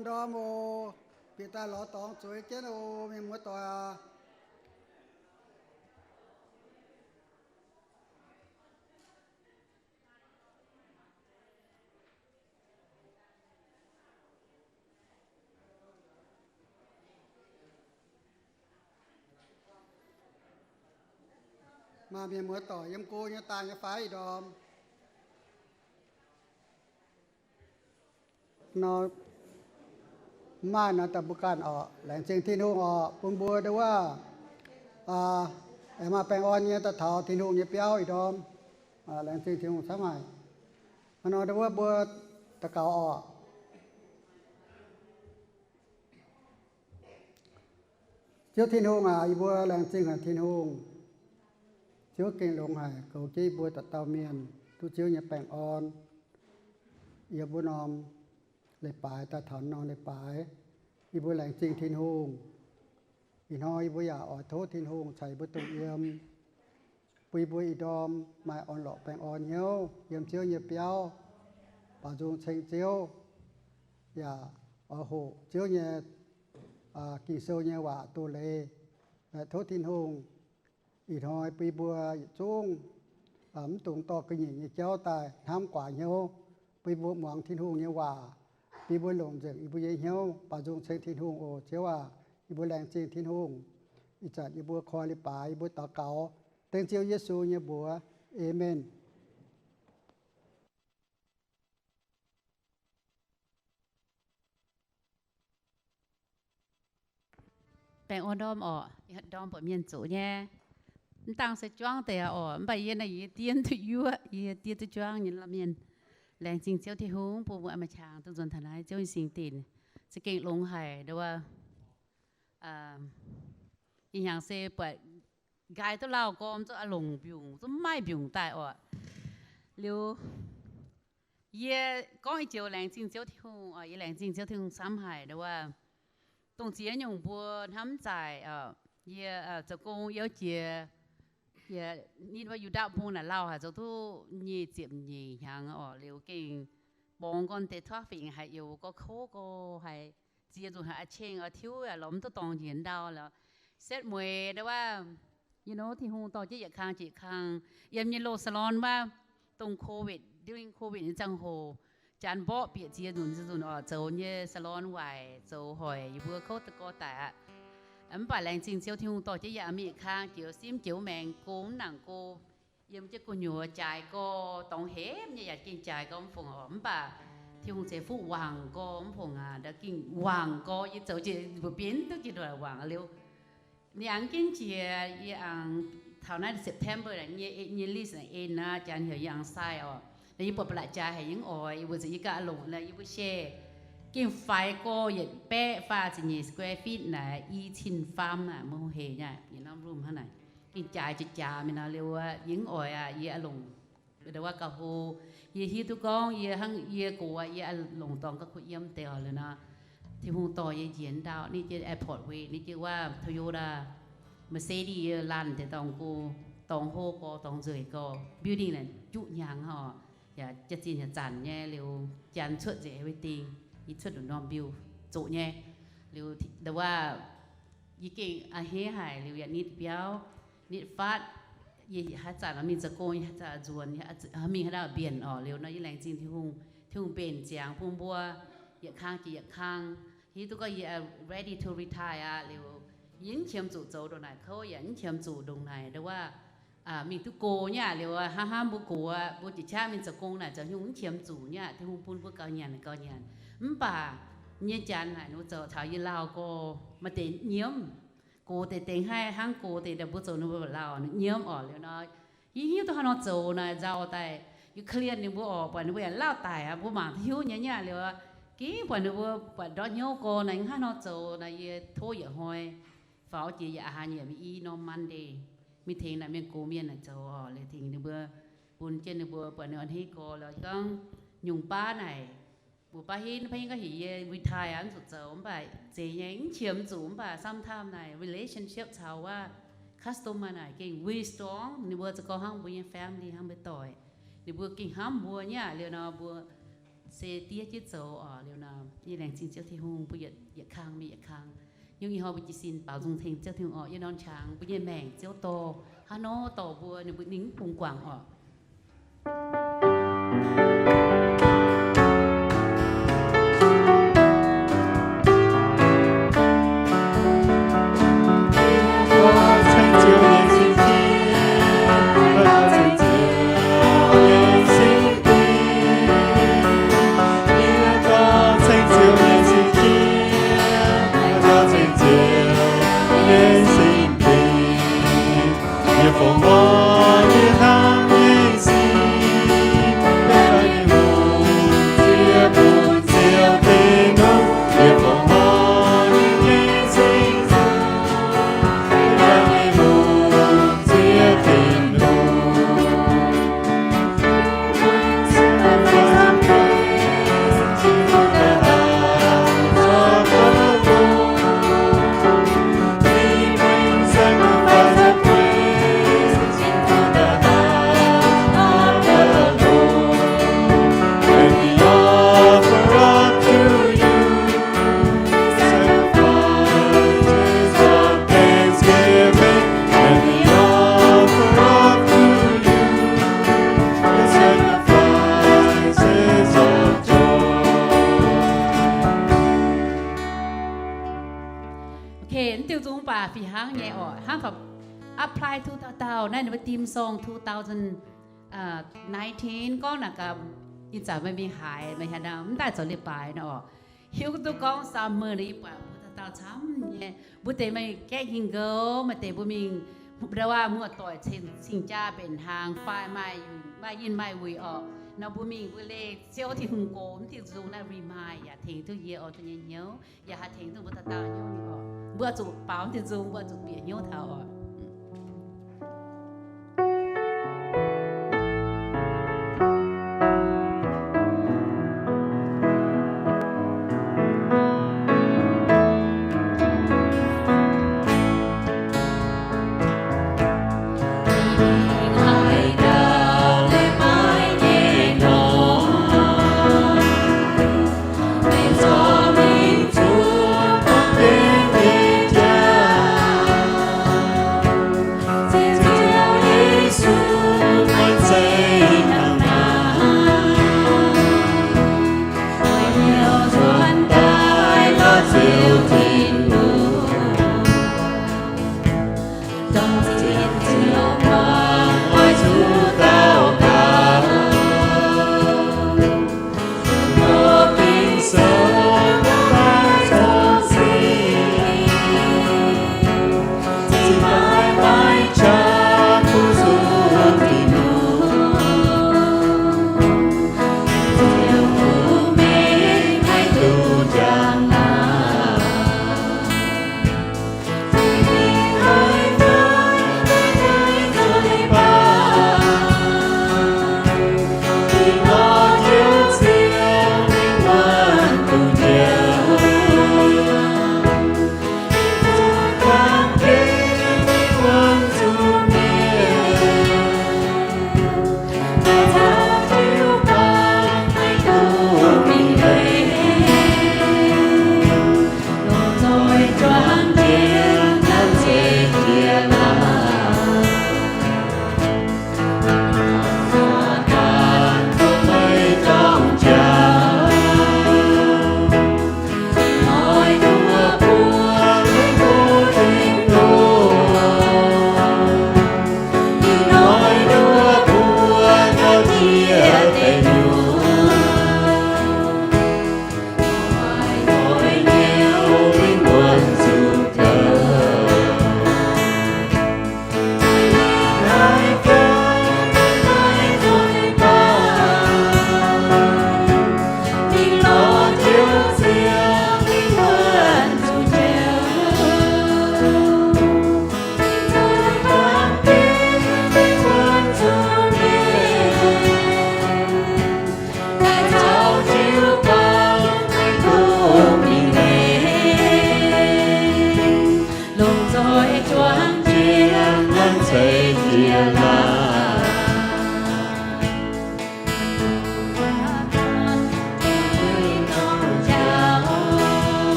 Ndorm oc. Bieqc daaih lorz dorngx zueiz jienv oc, mienh muoz doic aac. Maaih mienh muoz doic yiem go nyei daaih nyei fai ih ndorm? Nor, mv maaih nor daaih mbuo ganh orqc. Laengz zingh Tin-Hungh orqc, bun mbuo ndau wuov aengx maaih baengh orn nyei daaih taux Tin-Hungh nyei biauv ih ndorm. Laengz zingh Tin-Hungh camv haic. Hnangv nor ndau wuov mbuo daux gaux orqc. Ziouv Tin-Hungh aac, yie mbuo laengz zingh haic Tin-Hungh. Ziouv gengh longx haic, goux jienv yie mbuo dauh dauh mienh duqv Ziouv nyei baengh orn. Yiem wuov norm leiz-baaix daaih taux norm leiz-baaix, yie mbuo laengz zingh Tin-Hungh. Ih hnoi yie mbuo yaac oix tov Tin-Hungh caux yie mbuo dongh yiem, bun yie mbuo ih ndorm maaih orn-lorqc baengh orn hnyouv yiem Ziouv nyei biauv, baaux nzung ceng Ziouv, yaac oix hoqc Ziouv nyei Ging-Sou nyei waac doz-leiz. Tov Tin-Hungh ih hnoi bun yie mbuo yietc zungv mv dungx dorh ga'nyiec nyei jauv daaih hnamv guaax hnyouv, bun yie mbuo muangx Tin-Hungh nyei waac, bun yie mbuo longc nzengc yie mbuo nyei hnyouv baaux nzung ceng Tin-Hungh oc. Ziouv aac, yie mbuo laengz zingh Tin-Hungh. Ih zanc yie mbuo koi leiz-baaix, yie mbuo daux gaux dengv Ziouv Yesu nyei mbuox. Aamen. Baengh orn ndorm orqc, ndorm buatc mienh zoqc nyei. Mv dangh se juangv deix orqc, mv baac yie naaiv yie diev duqv yuoqv, yie diev duqv juangv nyei mienh. Laengz zingh Ziouv Tin-Hungh bun mbuo maaih qangx duqv nzuonx taux naaiv Ziouv nyei singx dinc. Za'gengh longx haic ndau wuov. Ih hnyangx se buatc nqaai duqv lauh gorm, zungv a'longc mbiungc, zungv mv maaih mbiungc daaih orqc. Liuz yie gorngv ih joux laengz zingh Ziouv Tin-Hungh, yie laengz zingh Ziouv Tin-Hungh camv haic ndau wuov. Dongh ziex nyungc mbuo hnamv zaaic, yie zoux gong youv jiex, yie nitv wuov Yu^ndaauv Bung naaic lauh haic, zoux duqv nyic ziepc nyeic hnyangx orqc. Liuz gengh borngz gorn deix tuov fingx haiz youz gorx kouv gorx haic, ziex nzunc haiz a'ceng oix tiuv yaac lorz mv duqv dorngx njiec ndau lorqc. Setv mueiz ndau wuov, you know, Tin-Hungh dorh jienv yietc kang jiex kang. Yiem nyei loz salon wuov, dongh COVID, during COVID nyei ziangh hoc, janx mborqv bieqc ziex nzunc ziex nzunc orqc, zoux nyei salon waaic zoux hoic, yie mbuo kouv da'gorx daic aqv. Mv baac laengz zingh Ziouv, Tin-Hungh dorh jienv yie mingh kang jiex simv jiex maengx go mv nangc go. Yiem jienv gu'nyuoz jaaix gorx, dorngx hemx nyei yaac gengh jaaix gorx mv fungc orqc. Mv baac Tin-Hungh ceix fuqv wangc gorx mv fungc aqv, ndau gengh wangc gorx. Yie zoux jiex mbuo bienx duqv jiex ndoqc wangc liuz, ninh aengx ginv jiex, yie aengx taux naaiv September nyei, nyei list en aqv, janx heuc yie aengx sign orqc. Naaiv yie buatc ba'laqc jaaix haic yie mv oix, yie mbuo ziouc yie ganh longc naaiv yie mbuo share. Gengh faix gorx yietc baeqv faah ziepc nyeic square feet naaic, i cin faam naaic, mv hec nyei, yie norm room hnangv naaic. Gengh jaaix jiex jaax mingh nor liuz, yie mv oix aqv, yie longc ndau wuov gauh hlo. Yie hiuv duqv gorngv yie hnangv yie gox aqv, yie longc dorngx gauh kuh yiem deix oc. Liuz nor, Tin-Hungh dorh yie njiec ndau, ninh jienv airport weic ninh jienv wuov Toyota, Mercedes yie laanh deix dorngx go, dorngx hlo gorx, dorngx nzueic gorx, building naaic juqv hnyangx oc. Yaac jaax-zinh yaac zanc nyei liuz, janx cuotv nzengc everything, yie cuotv nduqc norm mbiuh zoqc nyei. Liuz ndau wuov yie gengh a'hneiv haic liuz yaac nitv biauv, nitv fatv. Yie haaix zanc mingh zoux gong, yie haaix zanc nzuonx, mingh haaix dauh mbienc orqc. Liuz nor yie laengz zingh Tin-Hungh, Tin-Hungh mbenc ziangx bun mbuo yietc kang jiex yietc kang. Hiuv duqv gorngv yie ready to retire aqv. Liuz yie mv qiemx zuqc zoux ndongc naaic kouv, yaac mv qiemx zuqc ndongc naaic ndau wuov mingh duqv go nyei aqv. Liuz hnangv hnangv mbuo gox, mbuo jiex qaqv mingh zoux gong naaic zoux nyungc mv qiemx zuqc nyei aqv. Tin-Hungh bun mbuo gauh nyanc gauh nyanc. Mv baac nyei janx naaic, ninh mbuo zoux taux yie lauh gorx, maaih deix nyiemv. Gox deix dengx haih hnangv gox deix, mbuo zoux ninh mbuo lauh nyiemv orqc. Liuz nor yie hiuv duqv haaix nor zoux naaic nzauh daaih, yie korv-lienh ninh mbuo orqc, buatc ninh mbuo yaac lauh daic aqv. Mbuo mangc hiuv nyei nyei aqv. Liuz gengh buatc ninh mbuo buatc ndortv hnyouv gorx naaic, hnangv haaix nor zoux naaic, yie tov yietc hnoi faaux jiex yaac a'hneiv nyiemc i norm Monday mingh tengx naaic mienh gox mienh naaic zoux orqc. Liuz tengx ninh mbuo, bun jienv ninh mbuo buatc ninh a'hneiv gorx. Liuz gorngv nyungc baav naaic, mbuo baav hinv, baav hinv gorngv heuc yie retire aqv, mv zuqc zoux. Mv baac zeiz nyei, mv qiemx zuqc. Mv baac sometimes naaic relationship caux wuov customer naaic gengh very strong. Ninh mbuo za'gengh hnangv mbuo nyei family, hnangv mbuo doic. Ninh mbuo gengh hnamv mbuo nyei aqv. Liuz nor mbuo se diev jienv zoux oc. Liuz nor, yie laengz zingh Ziouv Tin-Hungh bun yietc, yietc kang mingh yietc kang. Yungh ih hnoi mbuo jiez sin baaux nzung tengx Ziouv Tin-Hungh oc. Yie norm qangx bun nyei maengc Ziouv dorh hnangv nor dorh mbuo, ninh mbuo ninh mv bungx guangc oc. Ok, mv diuh nzung mv baac fih hnangv nyei oc. Hnangv gorngv apply to dauh dauh naaiv, ninh mbuo dim sorng two thousand nineteen gorngv naaic gaax, ih zanc meih mingh haaix, meih haaix nor mv daaih zoux leiz-baaix nor oc. Hiuv duqv gorngv summer nor yie buatc mbuo dauh dauh camv nyei, mbuo deix maaih gaengh hingh nqoux, maaih deix mbuo mingh, ndau wuov muoz-doic cing-jaa mbenc hnaangx fai maaih, maaih yinh maaih wuic oc. Nor mbuo mingh mbuo leih Ziouv Tin-Hungh gox mv diuh nzung naaiv remind yaac tengx duqv yie oc, da'nyeic hnyouv yaac haih tengx duqv mbuo dauh dauh hnyouv oc. Mbuo zuqc baaux mv diuh nzung, mbuo zuqc bieqc hnyouv taux oc.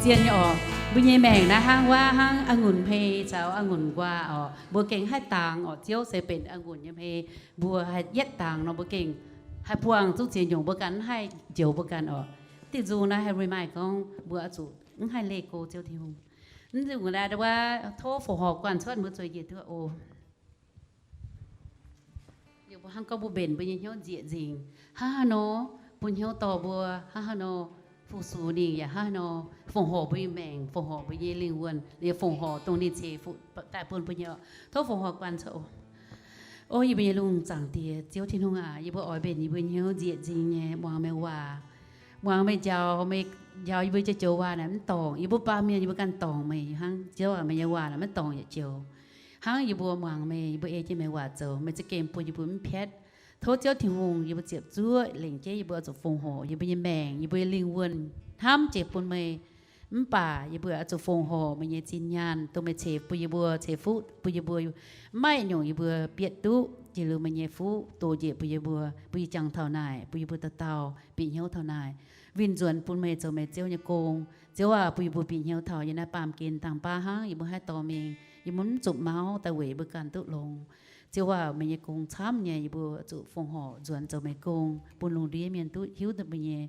Zien nyei oc. Mbuo nyei maengc naaiv hnangv wuov, hnangv a'ngunc hmei caux a'ngunc nquaah oc. Mbuo gengh haih dangx oc. Ziouv se benx a'ngunc nyei hmei, mbuo haih yietv dangx nor mbuo gengh haih buangh zungv ziex nyungc, mbuo ganh mv haih njoux mbuo ganh oc. Diuh nzung naaiv haih remind gorngv mbuo oix zuqc mv haih leih go Ziouv Tin-Hungh. Mv nzunc naaiv wuov, tov fongc horc guanh cuotv mbuo zueiz njiec duqv oc. Liuz mbuo hnangv gorngv mbuo mbenc mbuo nyei hnyouv nzieqc nzingc hnangv haaix nor, bun hnyouv dorh mbuo hnangv haaix nor, fu-sux ninh yaac hnangv haaix nor, fongc horc mbuo nyei maengc, fongc horc mbuo nyei lingh wuonh, liuz fongc horc dongh ninh ceix fuqv daaih bun mbuo nyei oc. Tov fongc horc guanh cuotv oc. O yie mbuo nyei lungh zaangc Diex, Ziouv Tin-Hungh aac, yie mbuo oix mbenc yie mbuo nyei hnyouv nzieqc nzingc nyei muangx meih waac, muangx meih njaaux, meih njaaux yie mbuo joux waac naaic mv dorngc. Yie mbuo baamh mienh yie mbuo ganh dorngc meih hnangv. Ziouv aac, meih nyei waac naaic maiv dorngc yietc joux. Hnangv yie mbuo muangx meih, yie mbuo ei jienv meih waac zoux, meih za'gengh bun yie mbuo mv piatv. Tov Ziouv Tin-Hungh, yie mbuo ziepc zuoqv lengc jeiv yie mbuo oix zuqc fongc horc yie mbuo nyei maengc, yie mbuo nyei lingh wuonh hnamv jiex bun meih, mv baac yie mbuo oix zuqc fongc horc meih nyei zinh nyaanh, dongh meih ceix bun yie mbuo, ceix fuqv bun yie mbuo, mv maaih nyungc yie mbuo bieqc duqv. Jiex liuz meih nyei fuqv dox njiec bun yie mbuo, bun yie jangx taux naaic, bun yie mbuo dauh dauh bieqc hnyouv taux naaic, winh nzuonx bun meih zoux meih Ziouv nyei gong. Ziouv aac, bun yie mbuo bieqc hnyouv taux yie naaiv baamh gen dangh baav hnangv, yie mbuo haih dorh mingh, yie mbuo mv zuqc mauv daaih weic yie mbuo ganh duqv longx. Ziouv aac, meih nyei gong camv nyei, yie mbuo zuqc fongc horc nzuonx zoux meih gong, bun lungh ndiev mienh duqv hiuv duqv meih nyei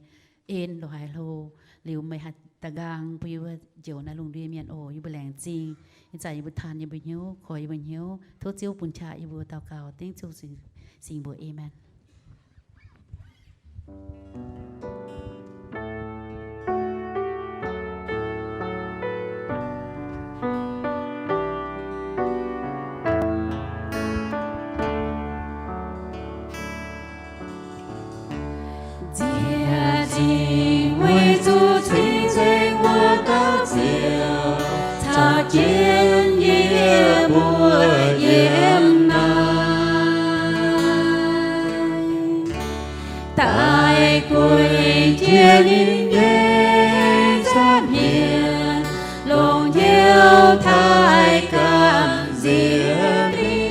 en lorz haaix hlo. Liuz meih haih da'nqaang bun yie mbuo njoux naaiv lungh ndiev mienh oc. Yie mbuo laengz zingh ih zanc yie mbuo taan yie mbuo hnyouv, koi yie mbuo hnyouv, tov Ziouv bun qaqv yie mbuo. Daux gaux dengv Ziouv Singx Singx mbuox, Aamen. Nzieqc zingc weic zuqc cing-nzengc wuov dauh Ziouv caux jienv yie mbuo yiem naaiv. Daaih gueic jiex ninh nyei nza'hmien, longc hnyouv taaih gamh nziex ninh.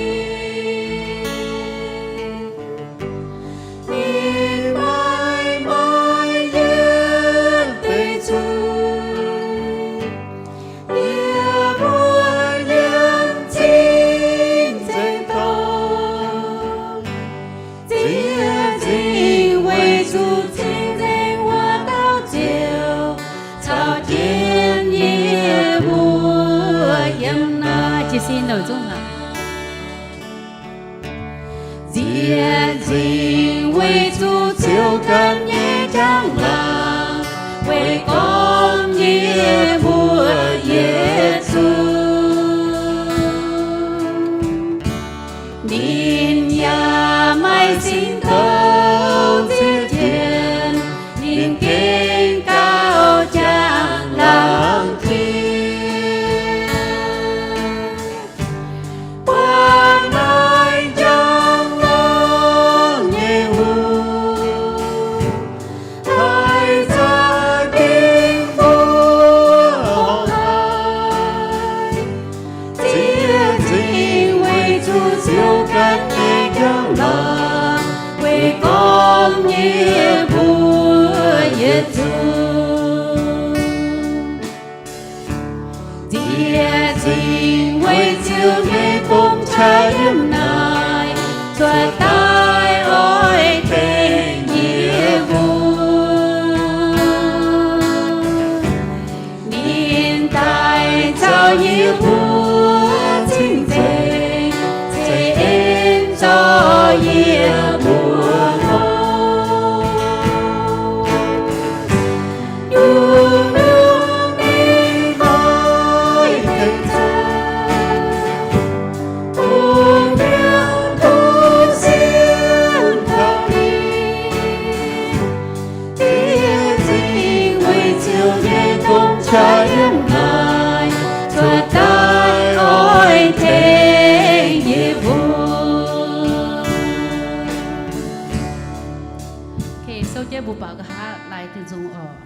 Ninh maaih maaih yietv deix zuiz, yie mbuo yiem cing-nzengc dorngx. Nzieqc zingh weic zuqc cing-nzengc wuov dauh Ziouv caux jienv yie mbuo yiem naaiv. Jiez sin noic zungv haic. Nzieqc zingh weic zuqc Ziouv ganh nyei njang-laangc, weic gorngv yie mbuo yietc zungv. Ninh yaac maaih singx douh ziex jienv, ninh gengh gauh jangx laangz jiex. Buangh naaiv njang-laangc nyei hungh, haih za'gengh mbuo horpc haic. Zieqc zingh weic zuqc Ziouv ganh nyei njang-laangc, weic gorngv yie mbuo yietc zungv. Nzieqc zingh weic Ziouv nyei gong qaqv yiem naaiv cuotv daaih oix tengx yie mbuo. Ninh daaih caux yie mbuo cing-nzengc, ceix en zorc yie mbuo longx. Nyungc-nyungc ninh maiv tengx zaah, bungx mienh duqv sienx taux ninh. Zieqc zingh weic Ziouv nyei gong qaqv yiem naaiv cuotv daaih oix tengx yie mbuo. Okay, sou jienv mbuo baaux nqa'haav laai diuh nzung oc.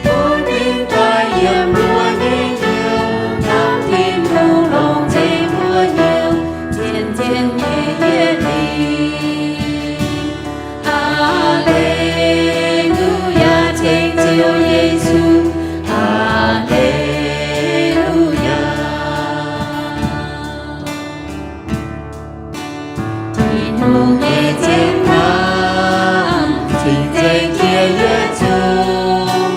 Bun mingh daaih yiem mbuo nyei hnyouv, hnamv Tin-Hungh longc zingh mbuo hnyouv, zien-zien nyei yietc liuz. Aa^le^lu^yaa, ceng Ziouv Yesu. Aa^le^lu^yaa. Tin-Hungh nyei zien hnamv cingx zengc jiex yietc zungv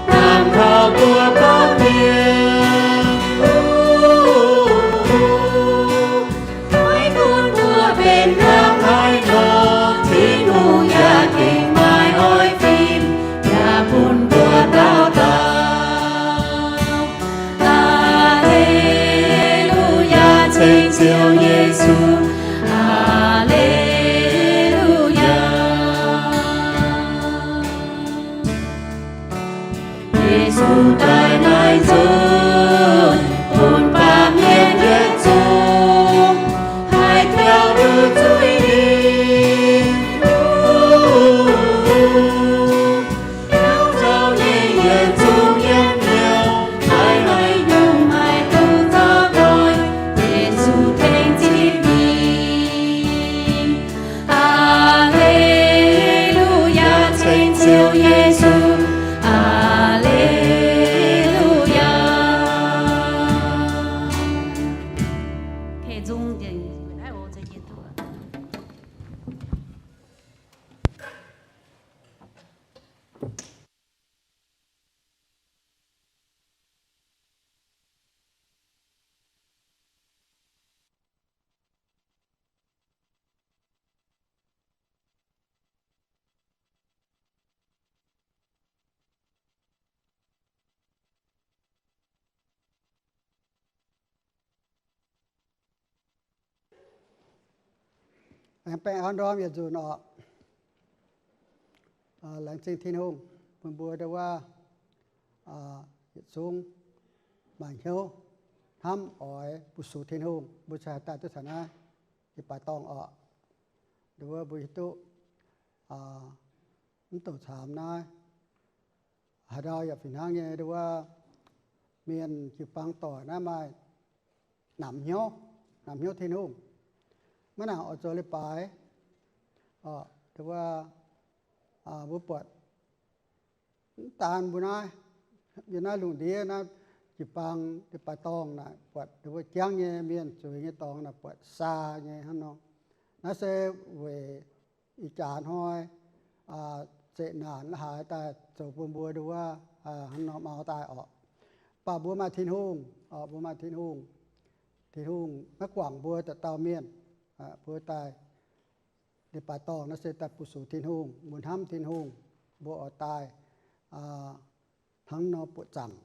hnamv taux mbuo gorngv mienh. Maiv gunv mbuo benx hnangv haaix nor, Tin-Hungh yaac gengh maaih oix fim, yaac bun mbuo dauh dauh. Aa^le^lu^yaa, ceng Ziouv Yesu. Aa^le^lu^yaa. Yesu daaih naaiv nzunc, bun baamh mienh yietc zungv haih biaux lui zuiz. Hnyouv zouv nyei yietc zungv yiem hnyouv, haih haiz nyungc haih duqv zorqv doic, Yesu tengx zipv mingh. Aa^le^lu^yaa, ceng Ziouv Yesu. Aa^le^lu^yaa. Aengx baengh orn ndorm yietc nzunc orqc. Laengz zingh Tin-Hungh bun mbuo ndau wuov yietc zungv maaih hnyouv hnamv oix fu-sux Tin-Hungh, mbuo cingx haih daaih duqv taux naaiv, yie baaix dorngh orqc. Ndau wuov mbuo hiuv duqv mv douc caamx naaiv, haaix ndau yaac fih hnangv nyei, ndau wuov mienh jiu-baang doic naaiv maaih namx hnyouv, namx hnyouv Tin-Hungh. Maiv nangc oix zoux leiz-baaix. Ndau wuov mbuo buatc mv daan mbuo naaiv, yiem naaiv lungh ndiev naaiv jiu-baang baaix dorngh naaic, buatc ndau wuov jangv nyei mienh zueiz nyei dorngx naaic buatc saa nyei hnangv nor. Naaiv se weic ih jaax hnoi zeqc naanc haaix daaih zoux bun mbuo ndau wuov hnangv nor mau daaih orqc. Mv baac mbuo maaih Tin-Hungh, mbuo maaih Tin-Hungh. Tin-Hungh maiv guangc mbuo dauh dauh mienh, mbuo daaih leiz-baaix dorngh naaiv se daaih fu-sux Tin-Hungh, mbuo hnamv Tin-Hungh, mbuo oix daaih hnangv nor buoqc zaangc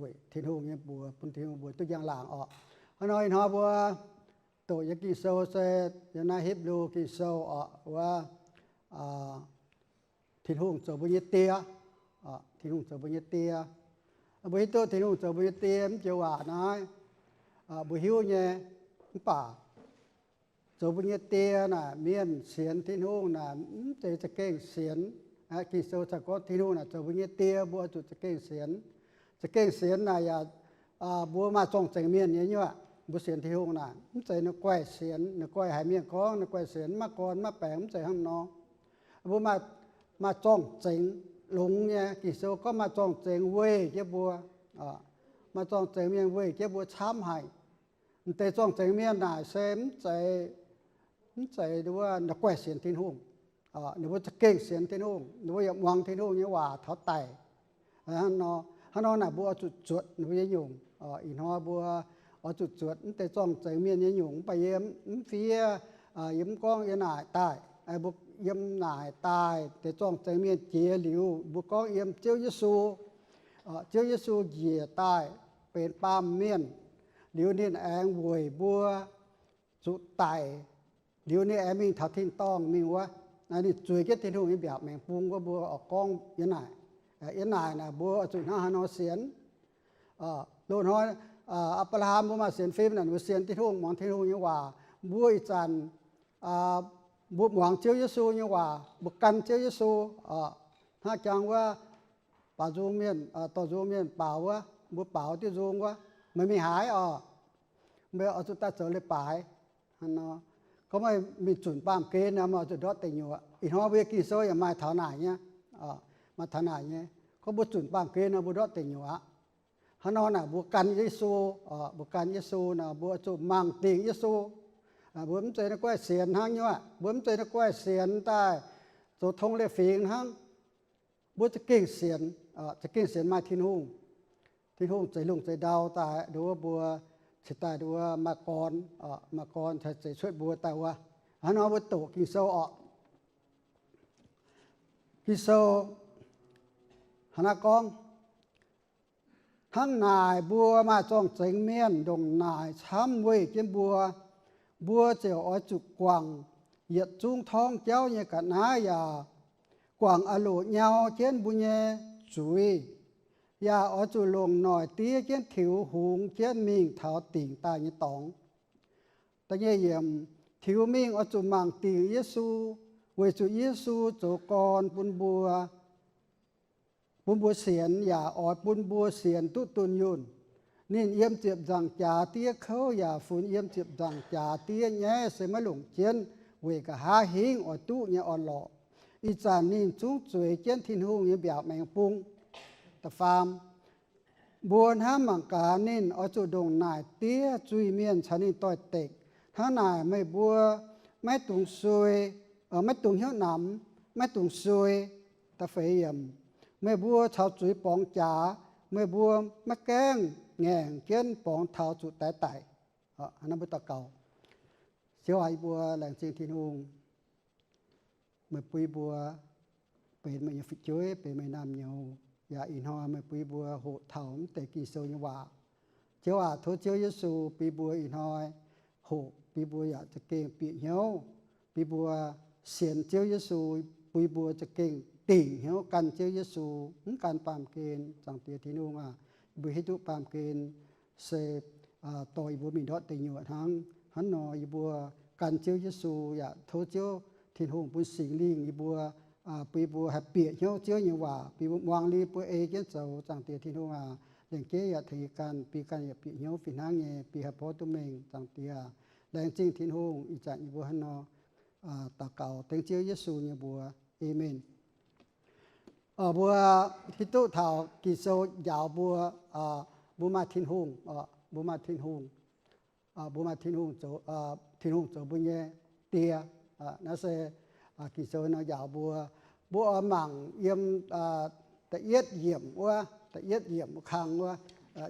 weic Tin-Hungh nyei mbuox, bun Tin-Hungh mbuox duqv njang-laangc orqc. Hnangv nor ih hnoi mbuo doqc nyei Ging-Sou se yiem naaiv Hipv^lu Ging-Sou orqc, wuov Tin-Hungh zoux mbuo nyei die. Tin-Hungh zoux mbuo nyei die. Mbuo hiuv duqv Tin-Hungh zoux mbuo nyei die mv joux waac naaiv, mbuo hiuv nyei. Mv baac zoux mbuo nyei die naaic, mienh sienx Tin-Hungh naaic mv zeiz za'gengh sienx. Ging-Sou caux gorngv Tin-Hungh naaic zoux mbuo nyei die, mbuo oix zuqc za'gengh sienx. Za'gengh sienx naaic yaac mbuo maaih zorng-zengx mienh nyei nyuoqc. Mbuo sienx Tin-Hungh naaic mv zeiz ninh guaih sienx, ninh guaih haiz mienh gorngv ninh guaih sienx, mv maaih gorn mv maaih baengx, mv zeiz hnangv nor. Mbuo maaih, maaih zorng-zengx longx nyei. Ging-Sou gorngv maaih zorng-zengx weih jienv mbuo, maaih zorng-zengx mienh weih jienv mbuo camv haic. M'deix zorng-zengx mienh naaic se mv zeiz, mv zeiz ninh mbuo guaih sienx Tin-Hungh. Ninh mbuo za'gengh sienx Tin-Hungh, ninh mbuo yaac muangx Tin-Hungh nyei waac taux daic. Hnangv nor naaic mbuo oix zuqc zuotc ninh mbuo nyei nyungc. Ih hnoi mbuo oix zuqc zuotc mv deix zorng-zengx mienh nyei nyungc. Mv baac yie mv fiev, yie mv gorngv yiem naaic daaih. Mbuo yiem naaic daaih deix zorng-zengx mienh jiex liuz, mbuo gorngv yiem Ziouv Yesu. Ziouv Yesu njiec daaih benx baamh mienh liuz, ninh aengx weic mbuo zuqc daic, liuz ninh aengx mingh taux tin-dorngh mingh wuov. Ninh zueiz jienv Tin-Hungh nyei mbiaauc maengx bung wuov, mbuo oix gorngv yiem naaic. Yiem naaic naaic mbuo oix zuqc hnangv haaix nor sienx? Loz-hnoi Apc^laa^ham mbuo maaih sienx fim naaic, mbuo sienx Tin-Hungh, muangx Tin-Hungh nyei waac. Mbuo ih zanc mbuo muangx Ziouv Yesu nyei waac, mbuo gan Ziouv Yesu. Hnangv jangx wuov baaux nzung mienh, dorh nzung mienh baaux wuov, mbuo baaux diuh nzung wuov, meih mingh haaix oc? Meih oix zuqc daaih zoux leiz-baaix. Gorngv meih mingh zunc baamh gen nor, meih oix zuqc ndortv deic nyuoqc. Ih hnoi mbuo nyei Ging-Sou yaac maaih taux naaic nyei, maaih taux naaic nyei. Gorngv mbuo zunc baamh gen nor, mbuo ndortv deic nyuoqc aqv. Hnangv nor naaic mbuo gan Yesu, mbuo gan Yesu nor, mbuo oix zuqc mangc dingc Yesu. Mbuo mv zeiz naaiv guaih sienx hnangv nyuoqc, mbuo mv zeiz naaiv guaih sienx daaih zoux tong liepc fingx hnangv. Mbuo za'gengh sienx, za'gengh sienx maaih Tin-Hungh. Tin-Hungh zeix lungh zeix ndau daaih nduov mbuo, cingx daaih nduov maaih gorn, maaih gorn cingx zeix cuotv mbuo daaih wuov. Hnangv nor mbuo doqc Ging-Sou oc. Ging-Sou hnangv naaiv gorngv, hnangv naaic mbuo maaih zorng-zengx mienh ndongc naaic camv weih jienv mbuo, mbuo ziouc oix zuqc guangc yietc zungv torngv jauv nyei ga'naaiv yaac guangc a'loc nyau jienv mbuo nyei zuiz, yaac oix zuqc longc noic diev jienv tiux hungx jienv mingh taux dingc daaih nyei dorngx. Da'nyeic yiemc, tiux mingh oix zuqc mangc dingc Yesu, weic zuqc Yesu zoux gorn bun mbuo, bun mbuo sienx yaac oix bun mbuo sienx duqv dunh yunh. Ninh yiem ziepc nzaangc jaax diev kouv yaac funx yiem ziepc nzaangc jaax diev nyaiv se maiv longc jienv weic nqa'haav hingv oix duqv nyei orn-lorqc. Ih zanc ninh zungv zueiz jienv Tin-Hungh nyei mbiaauc maengx bung. Da'faam, mbuo hnamv mangc gaax ninh oix zuqc ndongc naaic diev zuiz-mienh caux ninh doix-dekc. Hnangv naaic meih mbuo maiv dungx sui, maiv dungx hnyouv namx, maiv dungx sui. Da'feix yiemc, meih mbuo caux zuiz borngz jaax, meih mbuo maiv gaengh ngaengc jienv borngz taux zuqc daix daic. Mbuo daux gaux. Ziouv aac, yie mbuo laengz zingh Tin-Hungh, meih bun mbuo benx meih nyei fu'jueiv, benx meih naamh nyouz. Yaac ih hnoi meih bun mbuo hoqc taux mv deix Ging-Sou nyei waac. Ziouv aac, tov Ziouv Yesu bun mbuo ih hnoi hoqc, bun mbuo yaac za'gengh bieqc hnyouv, bun mbuo sienx Ziouv Yesu, bun mbuo za'gengh dingc hnyouv gan Ziouv Yesu, mv gan baamh gen. Zaangc Diex Tin-Hungh aac, mbuo hiuv duqv baamh gen se dorh yie mbuo mingh ndortv deic nyuoqc hnangv. Hnangv nor yie mbuo gan Ziouv Yesu yaac tov Ziouv Tin-Hungh bun Singx Lingh yie mbuo, bun yie mbuo haih bieqc hnyouv Ziouv nyei waac, bun yie mbuo muangx liuz mbuo ei jienv zoux. Zaangc Diex Tin-Hungh aac, lengc jeiv yaac tengx yie ganh, bun ganh yaac bieqc hnyouv fih hnangv nyei, bun haih porv duqv mengh. Zaangc Diex aac, laengz zingh Tin-Hungh ih zanc yie mbuo hnangv nor daux gaux dengv Ziouv Yesu nyei mbuox. Aamen. Mbuo hiuv duqv taux Ging-Sou njaaux mbuo, mbuo maaih Tin-Hungh, mbuo maaih Tin-Hungh, mbuo maaih Tin-Hungh zoux, Tin-Hungh zoux mbuo nyei Die. Naaiv se Ging-Sou nor njaaux mbuo. Mbuo oix mangc yiem da'yietv yiemc wuov, da'yietv yiemc wuov kang wuov,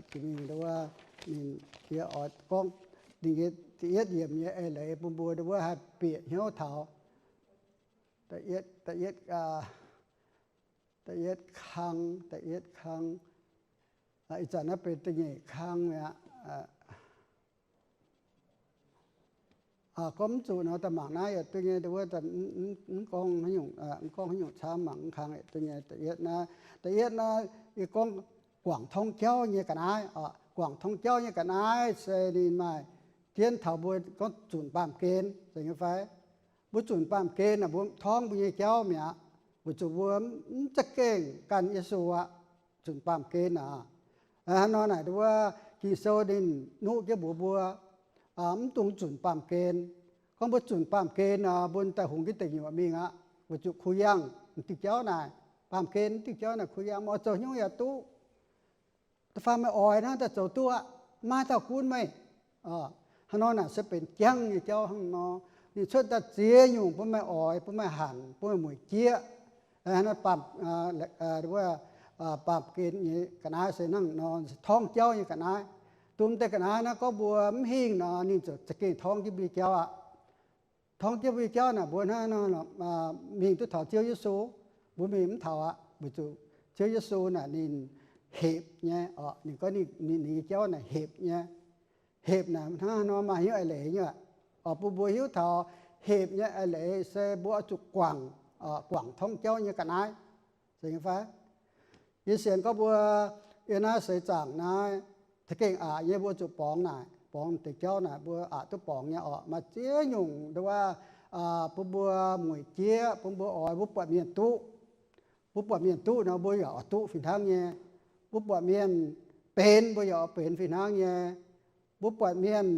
jiex mingh wuov, ninh yie oix gorngv ninh nyei da'yietv yiemc nyei eix leiz bun mbuo wuov haih bieqc hnyouv taux. Da'yietv, da'yietv, da'yietv kang, da'yietv kang. Ih zanc naaiv benx da'nyeic kang mi'aqv. Gorngv mv zuqc nor, daaih mangc naaiv yietc duqv nyei, wuov, mv gorngv haaix nyungc camv, mangc mv kang yietc duqv nyei. Da'yietv naaiv, da'yietv naaiv yie gorngv guangc torngv jauv nyei ga'naaiv. Guangc torngv jauv nyei ga'naaiv se ninh maaih jienv taux mbuo gorngv zunc baamh gen, zeiz nyei fai? Mbuo zunc baamh gen naaic, mbuo torngv mbuo nyei jauv mi'aqv, weic zuqc mbuo mv za'gengh ganh Yesu aqv. Zunc baamh gen aac, hnangv nor naaic wuov Ging-Sou ninh nuqv jienv mbuox mbuo, mv dungx zunc baamh gen. Gorngv mbuo zunc baamh gen nor, mbuo daaih hungx jienv deic nyuoqc mingh aqv, weic zuqc kuh yangh diuh jauv naaic, baamh gen diuh jauv naaic kuh yangh, meih oix zoux haaix nyungc yaac duqv. Da'faanh meih oix hnangv daaih zoux duqv aqv, maiv dauh gunv meih. Hnangv nor naaic se benx jangv nyei jauv hnangv nor. Ninh cuotv daaih ziex nyungc bun meih oix, bun meih hanc, bun meih mueic jieqv. Baamh, baamh gen nyei ga'naaiv se hnangv nor, torngv jauv nyei ga'naaiv. Dongh deix ga'naaiv naaiv gorngv mbuo mv hingh nor, ninh ziouc za'gengh torngv jienv mbuo nyei jauv aqv. Torngv jienv mbuo nyei jauv naaic, mbuo hnangv nor mingh duqv taux Ziouv Yesu, mbuo mingh mv taux aqv, weic zuqc Ziouv Yesu naaic ninh hepc nyei oc. Ninh gorngv ninh nyei jauv naaic hepc nyei. Hepc naaic hnangv nor maaih hnyouv eix leiz nyei aqv. Oc, bun mbuo hiuv taux hepc nyei eix leiz se mbuo oix zuqc guangc, guangc torngv jauv nyei ga'naaiv. Zeiz nyei fai? Yie sienx gorngv mbuo yiem naaiv seix zaangc naaiv, za'gengh aqc nyei mbuo zuqc borngz naaic, borngz deix jauv naaic mbuo aqc duqv borngz nyei oc. Maaih ziex nyungc nduov, bun mbuo mueic jieqv, bun mbuo oix, mbuo buatc mienh duqv. Mbuo buatc mienh duqv nor, mbuo yaac oix duqv fih hnangv nyei. Mbuo buatc mienh benx, mbuo yaac oix benx fih hnangv nyei. Mbuo buatc mienh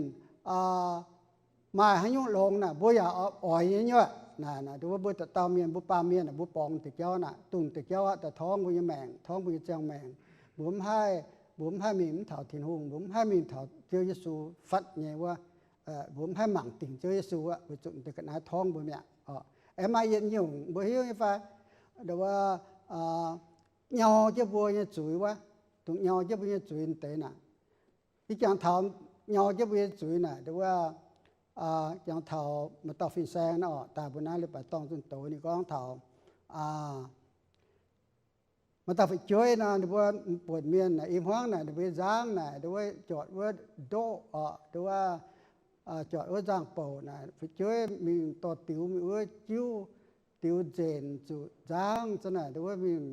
maaih haaix nyungc longx naaic, mbuo yaac oix nyei nyuoqc. Naaic, naaic, mbuo dauh dauh mienh, mbuo baamh mienh naaic, mbuo borngz deix jauv naaic, dongh deix jauv aqv, daaih torngv mbuo nyei maengc, torngv mbuo nyei ziangh maengc. Mbuo mv haih, mbuo mv haih mingh mv taux Tin-Hungh, mbuo mv haih mingh taux Ziouv Yesu fatv nyei wuov. Mbuo mv haih mangc dingc Ziouv Yesu aqv, weic zuqc deix ga'naaiv torngv mbuo mi'aqv. Aengx maaih yietc nyungc mbuo hiuv nyei fai, wuov, nyau jienv mbuo nyei zuiz wuov, dongh nyau jienv mbuo nyei zuiz deix naaic. Ih jangx taux nyau jienv mbuo nyei zuiz naaic, wuov, jangx taux maaih dauh fin-saeng naaic oc, daaih mbuo naaiv leiz-baaix dorngh zunh doz ninh gorngv taux maaih dauh fu'jueiv nor, ninh mbuo buonc mienh naaic, i hmuangv naaic ninh mbuo nzangv naaic, ninh mbuo jorqc wuov ndoqv oc, ninh mbuo jorqc wuov nzangv-bouc naaic, fu'jueiv mingh dorh diux mingh wuov jiuv, diux nzenc zuqc nzangv za'naaic, ninh mbuo mingh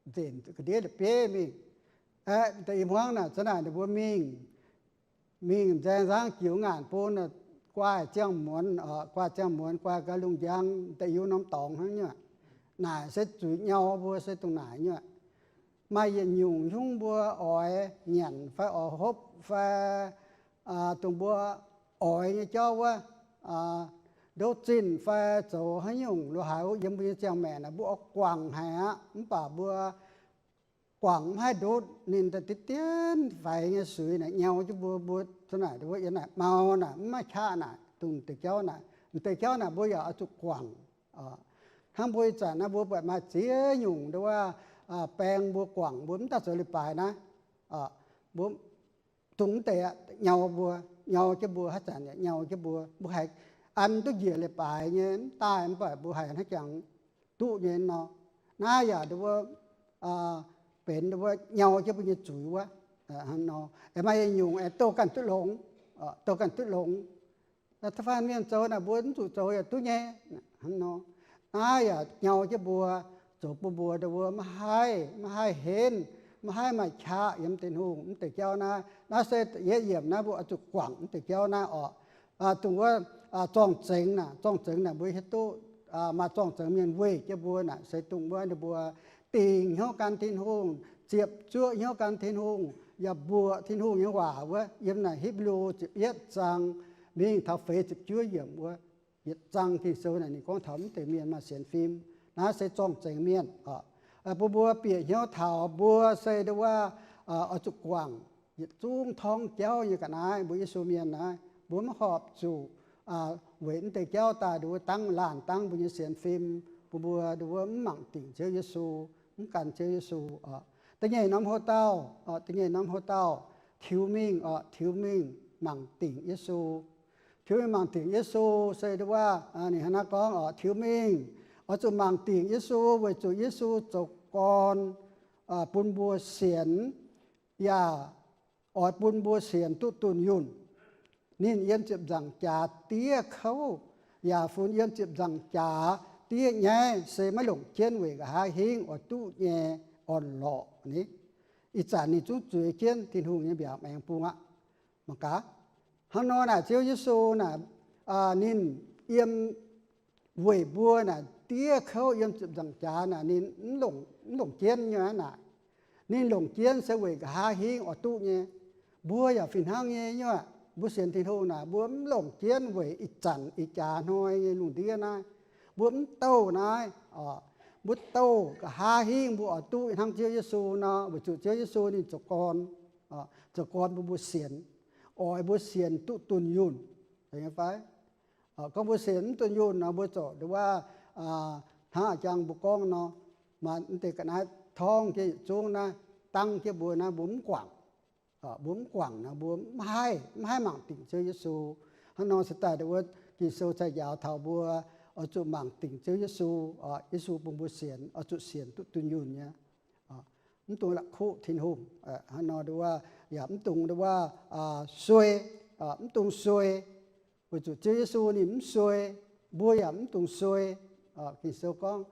nzenc ga'ndiev la'bieiv mingh. Aeqv, i hmuangv naaic za'naaic ninh mbuo mingh, mingh nzaeng nzangv jiux ngaanc bun guaaih ziangh muonz, guaaih ziangh muonz, guaaih ga'lungh njang, da'yiuh norm dorngx hnangv nyuoqc. Naaic se zuiz nyau mbuo se dongh naaic nyuoqc. Maaih yietc nyungc hiuv mbuo oix nyanc fai oix hopv fai dongh mbuo oix nyei jauv wuov, ndouv zinh fai zoux haaix nyungc lo haaix yiem mbuo nyei ziangh maengc naaic, mbuo oix guangc haic aqv. Mv baac mbuo guangc mv haih ndutv ninh daaih diqv dien faix nyei suiz naaic nyau jienv mbuo, mbuo za'naaic wuov yiem naaic mau naaic mv maaih qaqv naaic, dongh deix jauv naaic, m'deix jauv naaic mbuo yaac oix zuqc guangc. Hnangv mbuo ih zanc naaiv mbuo buatc maaih ziex nyungc nduov wuov, baeng mbuo guangc mbuo mv daaih zoux leiz-baaix naaiv, mbuo dongh mv deix aqv nyau mbuo, nyau jienv mbuo, haaix zanc yaac nyau jienv mbuo. Mbuo haiz an duqv njiec leiz-baaix nyei mv daaih, mv baac mbuo haiz hnangv jangx duqv nyei nor. Naaiv yaac nduov wuov, benx nduov wuov nyau jienv mbuo nyei zuiz wuov. Hnangv nor, aengx maaih yietc nyungc aengx douh ganh duqv longx, douh ganh duqv longx. Da'faanh mienh zoux naaic mbuo mv zuqc zoux yaac duqv nyei. Hnangv nor, naaiv yaac nyau jienv mbuo, zoux bun mbuo nduov wuov maiv haih, maiv haih henv, maiv haih maaih qaqv yiem Tin-Hungh. Mv deix jauv naaiv, naaiv se yietv yiemc naaiv mbuo oix zuqc guangc mv deix jauv naaiv oc. Dongh wuov zorng-zengx naaic, zorng-zengx naaic mbuo hiuv duqv maaih zorng-zengx mienh weih jienv mbuo naaic se dongh wuov ninh mbuo dingc hnyouv gan Tin-Hungh, ziepc zuoqv hnyouv gan Tin-Hungh, yaac mbuoqc Tin-Hungh nyei waac wuov. Yiem naaic Hipv^lu ziepc yietv zaang mingh taux feix ziepc juov yiemc wuov, yietc zaang Ging-Sou naaic ninh gorngv taux mv deix mienh maaih sienx fim. Naaiv se zorng-zengx mienh. Bun mbuo bieqc hnyouv taux mbuo se nduov wuov oix zuqc guangc yietc zungv torngv jauv nyei ga'naaiv. Mbuo Yesu mienh naaiv mbuo mv horpc zuqc weic mv deix jauv daaih nduov wuov dangv laanh dangv mbuo nyei sienx fim, bun mbuo nduov wuov mv mangc dingc Ziouv Yesu, mv gan Ziouv Yesu. Da'nyeic norm hlo dauh, da'nyeic norm hlo dauh, tiux mingh oc, tiux mingh mangc dingc Yesu. Tiux mingh mangc dingc Yesu se nduov wuov, ninh hnangv naaiv gorngv oc, tiux mingh oix zuqc mangc dingc Yesu weic zuqc Yesu zoux gorn bun mbuo sienx, yaac oix bun mbuo sienx duqv dunh yunh. Ninh yiem ziepc nzaangc jaax diev kouv, yaac funx yiem ziepc nzaangc jaax diev nyaiv, se maiv longc jienv weic nqa'haav hingv oix duqv nyei orn-lorqc ni. Ih zanc ninh zungv zueiz jienv Tin-Hungh nyei mbiaauc maengx bung aqv. Mangc gaax, hnangv nor naaic Ziouv Yesu naaic, ninh yiem weic mbuo naaic diev kouv yiem ziepc nzaangc jaax naaic ninh mv longc jienv nyei naaic. Ninh longc jienv se weic nqa'haav hingv oix duqv nyei. Mbuo yaac fih hnangv nyei nyuoqc. Mbuo sienx Tin-Hungh naaic mbuo mv longc jienv weic ih zanc ih jaax hnoi nyei lungh ndiev naaiv. Mbuo mv douh naaiv, mbuo douh nqa'haav hingv mbuo oix duqv hnangv Ziouv Yesu nor, weic zuqc Ziouv Yesu ninh zoux gorn, zoux gorn bun mbuo sienx, oix mbuo sienx duqv dunh yunh. Fai gorngv mbuo sienx mv dunh yunh nor, mbuo ziouc nduov wuov, hnangv a'jang mbuo gorngv nor, maaih mv deix ga'naaiv torngv jienv yietc zungv naaiv, dangv jienv mbuo naaiv, mbuo mv guangc. Mbuo mv guangc nor, mbuo mv haih, mv haih mangc dingc Ziouv Yesu. Hnangv nor se daaih nduov wuov Ging-Sou cai njaaux taux mbuo oix zuqc mangc dingc Ziouv Yesu, Yesu bun mbuo sienx, oix zuqc sienx duqv dunh yunh nyei. Mv dungx la'kuqv Tin-Hungh. Hnangv nor nduov wuov, yaac mv dungx nduov wuov suei, mv dungx suei. Weic zuqc Ziouv Yesu ninh mv suei, mbuo yaac mv dungx suei. Ging-Sou gorngv,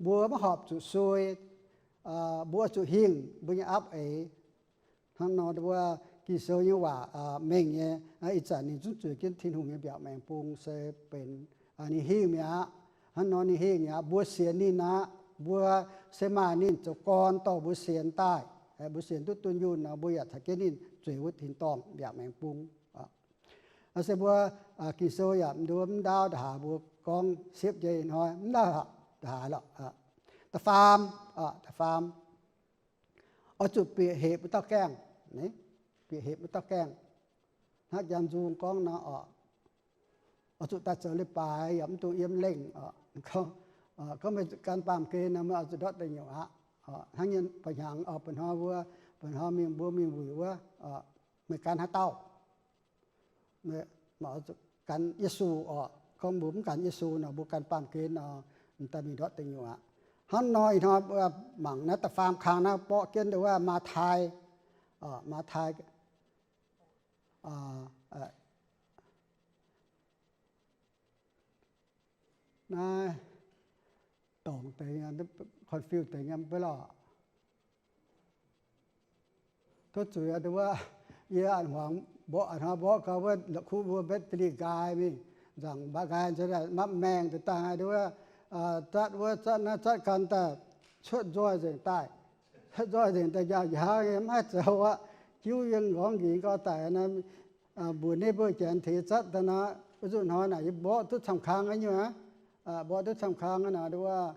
mbuo maiv horpc zuqc suei. Mbuo zuqc hingh mbuo nyei aapv eix. Hnangv nor nduov wuov Ging-Sou nyei waac mengh nyei, ih zanc ninh zungv zueiz jienv Tin-Hungh nyei mbiaauc maengx bung se benx ninh hingh mi'aqv. Hnangv nor ninh hingh mi'aqv, mbuo sienx ninh aqv. Mbuo se maaih ninh zoux gorn dorh mbuo sienx daaih, mbuo sienx duqv dunh yunh nor, mbuo yaac caux jienv ninh zueiz wuov tin-dorngh mbiaauc maengx bung. Se mbuo Ging-Sou yaac mv nduov mv ndaauv ndaaix mbuo gorngv siepv nyei hnoi mv ndaauv ndaaix lorqc. Da'faam, da'faam, oix zuqc bieqc hepc wuov dauh gaengh. Bieqc hepc wuov dauh gaengh. Hnangv Janx nzung gorngv nor, oix zuqc daaih zoux leiz-baaix yaac mv dungx yiem lengh. Gorngv meih gan baamh gen nor, meih oix zuqc ndortv deic nyuoqc aqv. Hnangv nyei mba'hnyangx, mba'hnoi mbuo, mba'hnoi mingh mbuo mingh wuic wuov, meih gan haaix dauh? Gan Yesu oc. Gorngv mbuo mv gan Yesu nor, mbuo gan baamh gen nor, daaih mingh ndortv deic nyuoqc aqv. Hnangv nor ih hnoi mangc naaiv da'faam kang naaiv borqv jienv nduov wuov Matv^tai, Matv^tai, naaiv dorngc deix, confuse deix nyei mv baac lorqc. Tov zuiz nduov wuov, yie a'hnoi mborqv, a'hnoi mborqv gau wuov la'kuqv mbuo battery nqaai mingh, nzaangc mbaa nqaai nzengc, mapv maengh deix daaih nduov wuov, zatv wuov zatv naaiv zatv ganh daaih cuotv nzoih nzengc daaih, cuotv nzoih nzengc daaih njaaux njaaux nyei mv haih zoux aqv. Jiuv yie nqorngv nqingx gau daic nor, mbuox ninh mbuo janx tengx zatv daaih nor, wuov nzunc hnoi naaic yie mborqv duqv camv kang aqv nyei aqv. Mborqv duqv camv kang aqv nor nduov wuov,